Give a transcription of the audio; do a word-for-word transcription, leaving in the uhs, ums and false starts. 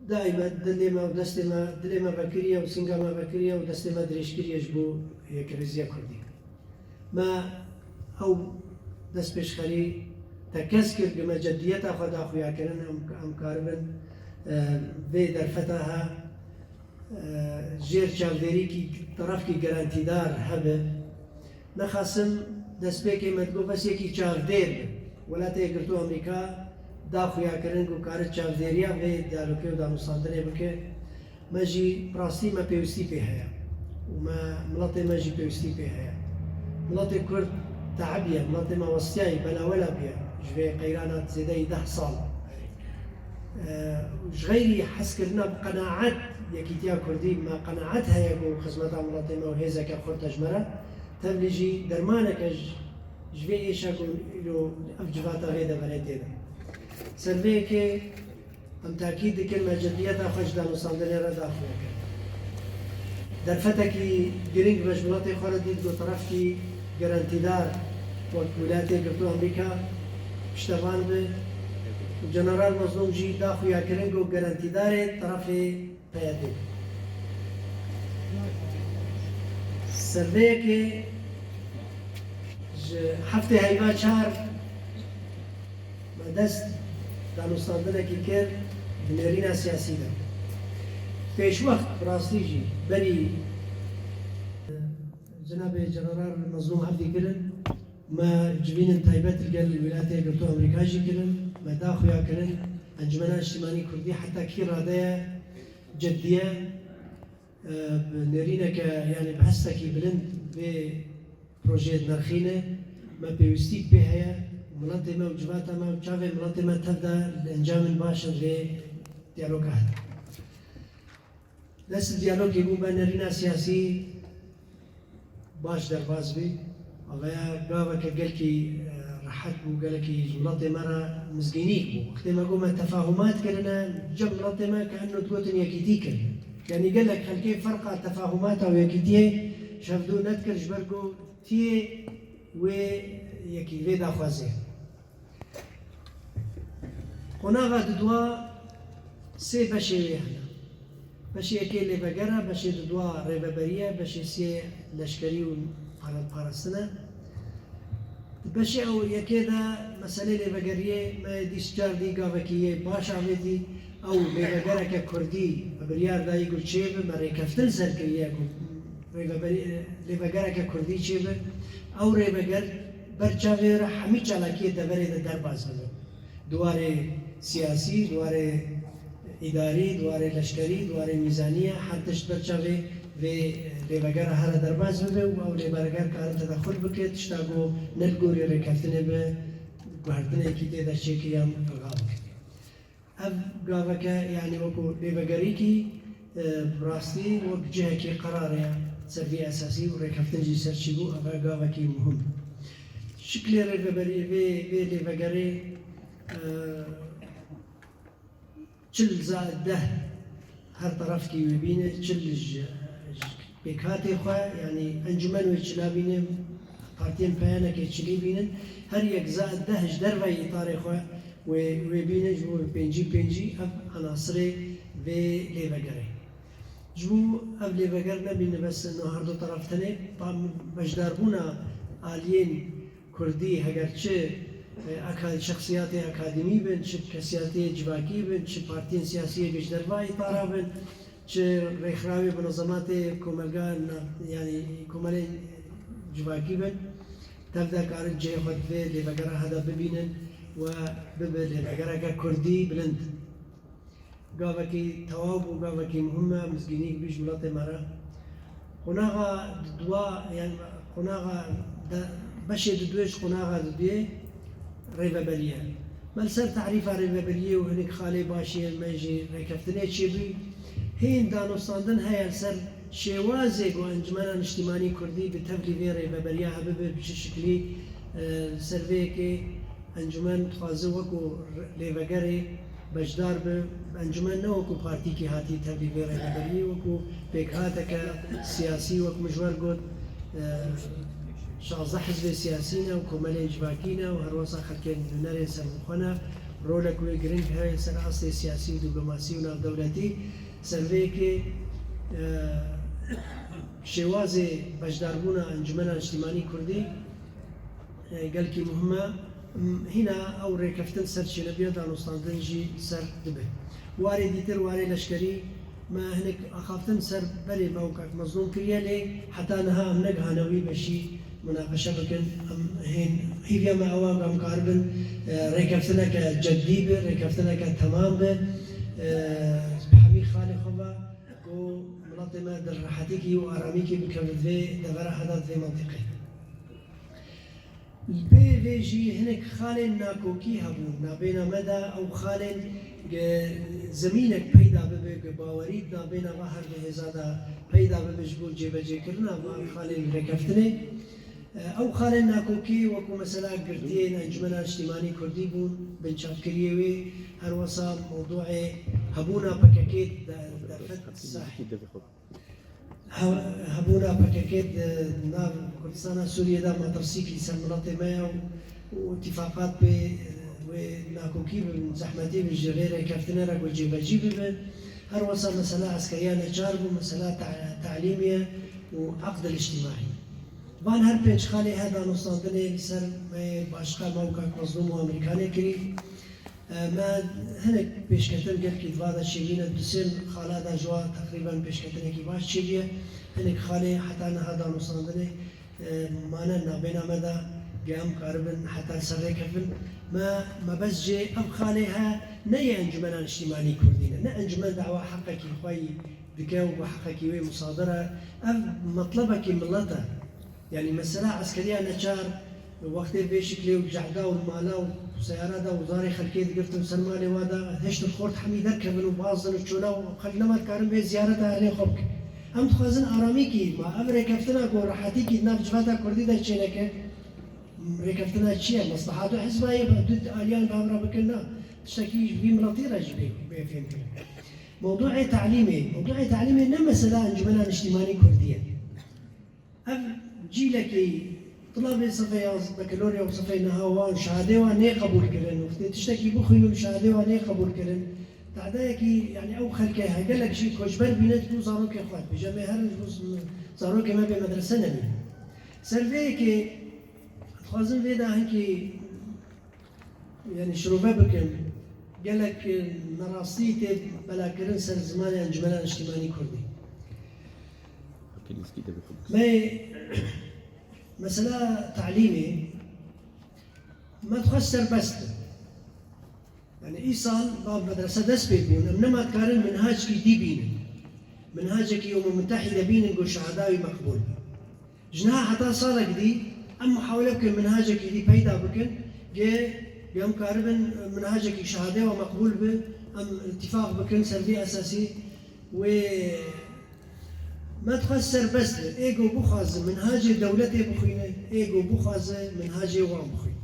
Daîme dilê me û destê me, dilê me vekiriye û sînga me vekiriye û destê me dirêj kiriye ji bo yekrêziya Kurdî. Me ew destpêşxerî tekez kir, ku me ceddiyeta xwe da xuyakirin, em, em karibin, e, vê derfeta he, e, jêr çavdêrîkî terefkî gerantîdar hebe. Nexasim destpêkê me digot bes yekî çavdêr be. Welatê Yekgirtû Amerîka da xuyakirin ku kare çavdêriya vê diyalogê û danûstandinê bike. Me jî bi rastî me pêwîstî pê heye. Û me, miletê me jî pêwîstî pê heye. Miletê Kurd teebiye, miletê me westiyayî, belawela bûye ji vê qeyrana zêdeyî deh sal. Ji xeyrî hezkirina bi qenaet yekîtiya Kurdî, me qenaet heye ku xizmeta miletê me û hêzeke xurt e ji me re, tevlî jî dermaneke ji, ji vê êşa ku îro ev civata vê deverê tê de. Ser vê yekê em takîd dikin me ceddiyeta xwe ji danûstandinê re daxuya kir. Derfetekî girîng me ji miletê xwe re dît ku terefkî gerantîdar wek Wîlayetê Yekgirtû Amerîka piştevan be û General Mezlûm jî da xuyakirin ku gerantîdarê terefê P Y D. Ser vê yekê ji heftê heyva çar me dest danûstandinekî kir di nêrîna siyasî de. Pêşwext bi rastî jî berî Cenabê General Mezlûm Evdî kirin, me civînên taybet li gel Wîlayetê Yekgirtû Amerîka jî kirin, me da xuya kirin, Encumena Niştimanî Kurdî heta kî radeye ceddî ye, e, bi nêrîneke, yanî bi hestekî bilind vê projeyê dinirxîne, me pêwîstî pê heye, miletê me û civata me û çavê miletê me tev de li encamên baş in vê diyaloga hene. Dest diyalogê bû me nêrîna siyasî baş derbas bî. Aveya gaveke gelkî, e, rehet bû, gelekî ji miletê me re mizgînîk bû. Wextê me got me tefahumat kirine, cem miletê me ke enno digotin yekîtî kirine. Yanî gelek xelkê ferqa tefahumata û yekîtiyê ji hev dûr nedikir, ji ber ku tiyê wê yekî vê daxwazê. Qonaxa dudwa sê beşê wê hene. Beşê yekê lêveger e, beşê dudwa rêveberî ye, beşê sê leşkerî û para-, parastin e. Di beşê ew yekê de meselê lêvegeriyê me dîst car dî gavekî yê baş avêtî. Ew lêvegereke kurdî me biryar dayî ku çêbe, me rêkeftin ser kiriye ku rêveberî, lêvegereke kurdî çêbe. Ew rêveger ber çavê re hemî çalakiyê deverê de derbas bibe. Di warê siyasî, di warê îdarî, di warê leşkerî, di warê mîzanî ye, her tişt ber çavê vê lêvegera here derbas bibe û ew lêveger kare tedexul bike, tişta ku ne li gorî rêkeftinê be, guhertinekî tê de çêke yan ilga bike. Ev gaveke, yanî wekû lêvegerîkî, e, bi rastî wek cihekî qerarê ye ser vî esasî û rêkeftin jî ser çî bû, ev e gavekî muhim. Şiklê rêveberî vê, vê lêvegerê, e, çil zaid deh her terefkî wê bîne, çil ji, ji pêkhatê xwe, yanî encûmen wê çila bîne, partiyên peyanekê çilî bînin, her yek zaid deh ji derveyî îtarê xwe wê, wê bîne, ji bo pêncî pêncî ev enasirê vê lêvegerê. Ji bo ev lêveger nebîne bes no her du teref tenê, pa-, beşdarbûna aliyên Kurdî, heger çi, e, aka-, şexsiyatê akademî bin, çi kesiyatê civakî bin, çi partiyên siyasî yê ji derva îtara bin, çi rêxirawê munezematê komelga na-, yanî komelên civakî bin, tev de karin cihê xwe di vê lêvegera hede bibînin we bibe lêvegereke Kurdî bilind. Gavekî tewaw bû, gavekî muhim e, mizgînîk bî ji miletê me re. Qonaxa dudwa, yanî qonaxa de, beşê dudwê ji qonaxa dudwê rêveberî ye. Me li ser tarîfa rêveberiyê û hinek xalê başiyên me jî rêkeftinê çêbû. Hîn danûstandin heye li ser şêwazê ku Encumena Niştîmanî Kurdî bi tevlî vê rêveberiya hebibe, bi çi şiklî, e, ser vê yekê Encûmen dixwaze wekû lêvegerê beşdar be. Encûmen ne wekû partîkî hatî tevlî vê rêveberiyê, wekû pêkhateke siyasî, wek min ji we got, e, şazdeh hizbê siyasî ne û komelên civakî ne û herwesa xelkên nûnerên serbixwe ne rolek wê giring heye ser astê siyasî û dîplomasî û navdewletî. Ser vê yekê, e, şêwazê beşdarbûna Encûmena Niştîmanî Kurdî, e, gelkî muhim e. M-, hîna ew rêkeftin ser çênebiya danûstandin jî ser dibe. Warê dîtir, warê leşkerî, me hinek axaftin ser berê me û kak Mezlûm kiriye, lê heta niha em negihane wî beşî munaqeşe bikin. Em hên hîviya me ew e ku em karibin, e, rêkeftineke cedî bi, rêkeftineke temam bi, e, bi hemî xalê xwe ve ku miletê me di rehetîkî û aramîkî bikeve di vê devera heda di vê mentiqê. Li pê vê jî hinek xalên nakokî hebûn nabêna me de, ew xalên, e, zemînek peyda bibe, ku bawerî di nabêna va her du hêza de peyda bibe ji bo cêbecêkirina van xalên rêkeftinê. E, ew xalên nakokî wekû mesela girtiyên Encûmena Niştîmanî Kurdî bûn, binçavkiriyê wê, her wesa mewdûê hebûna P K K de-, derfet sahî. He-, hebûna P K K di nav Kurdistana Sûriyê de metirsîkî ser miletê me ye û, û îtîfaqat pê, e, wê nakokî bibin, zehmetî bin ji vê rêkeftinê re ku cêbecî bibe. Her wesa mesela eskeriya neçar bû, mesela ta-, talîmê ye û eqd el-îctimaî. Van her pênc xalê he danûstandinê li ser me başqa me û kak Mezlûm û Amerîkanê kirî. E, me hinek pêşketin gelkî di va de çêbîne, du sê xala de ji wa teqrîben pêşketinekî baş çêbîye. Hinek xalê heta niha danûstandinê, e, mane nabêna me de, ge em karibin heta li ser rêkevin. Me, mebest jê ev xalê he ne yê Encûmena Niştîmanî Kurdî ne. Ne encûmen dawa heqekî xwe yî dike û bi heqekî wê musadir e. Ev metlebekî milet e. Yanî mesela eskeriya neçar wextê vê şiklê û cehda û mala û seyara de û zarê xelkê digirtin ser malê wa de hişt û xort hemî derkevin û bazdin û çola û xelk nema dikarin vê ziyareta ehlê xwe bikin. Em dixwazin aramîkî, ma ev rêkeftina ku rehetîkî di nav civata kurdî de çêneke, rêkeftina çi ye? Meslehat û hizba ye, du aliyan bi hev re bikin, na. Tiştekî ji vî miletî re jî bê, bê fêmkirin. Mewdûê talîmê. Mewdûê talîmê ne mesela Encûmena Niştîmanî Kurdî ye. Ev cîlekî tulabê sifê yaz-, bakalorya û sifê niha wan şehadê wan nê qebûl kirin. Wextê tiştekî bixwînin şehadê wan nê qebûl kirin. Tadayekî, yanî ew xelkê he gelek jî koçber bîne ji bo zarokê xwe. Dibêje me herin ji bo zarokê me bê medrese nebînin. Ser vê yekê dixwazim vê de hinkî, yanî şirove bikim. Gelek, e, nerastî tê belakirin ser zimanê Encûmena Niştîmanî Kurdî. Me, mesela talîmê, me dixwest serbest be. Yanî îsal ba medrese dest pê bûn, em nema dikarin minhacekî dî bînin. Minhacekî Umem Mutehîde bînin ku şehada wî meqbûl be. Ji niha heta salek dî em muhawele bikin minhacekî dî peyda bikin, ge, ge em karibin minhacekî şehadê we meqbûl bi, em îtîfaq bikin ser vî esasî wê me dixwest serbest be. Ê ku bixwaze minhacê dewletê bixwîne, ê ku bixwaze minhacê wan bixwîne.